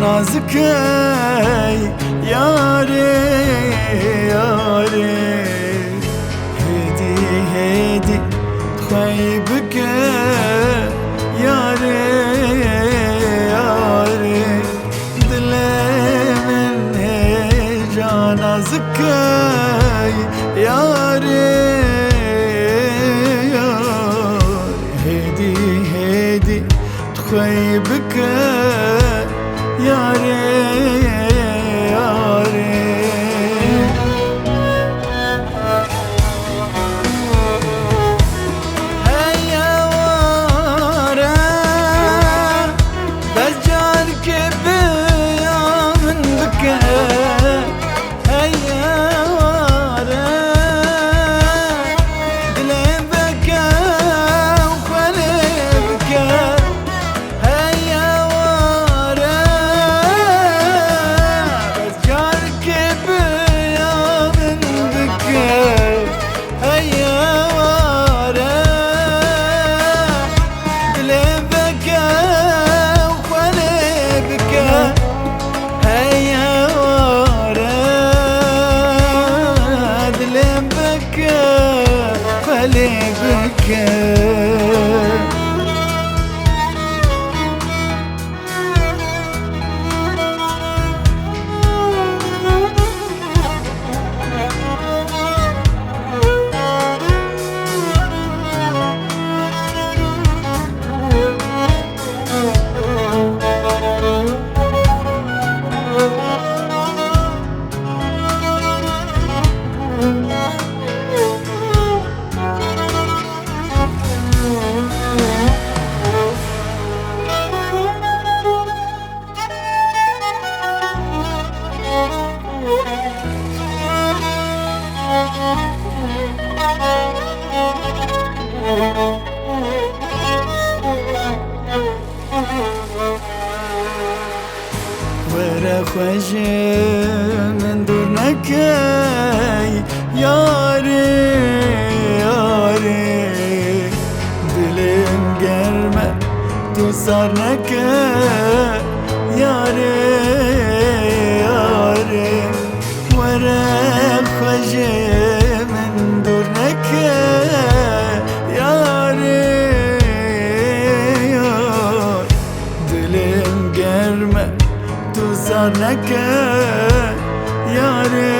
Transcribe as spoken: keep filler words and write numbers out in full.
Nazikey yarê, yarê. Hêdî, hêdî xwey bike yarê, yarê. Dilê min hêja nazikey yarê, yarê. Hêdî, hêdî xwey bike yarê, yarê. Hey eware, bes carkê bi ya min bike. Hey eware, dilê veke û xwelê bike. Hey eware, bes carkê bi ya min bike. Hey eware, dilê veke û xwelê bike. Hey eware, dilê veke, xwelê bike. Were xwe ji min dûr nekey, yarê, yarê. Dilê min germ e, tu sar neke, yarê, yarê. Were xwe ji min dûr neke, yarê, yarê. Dilê min germ e, tu sar neke, yarê,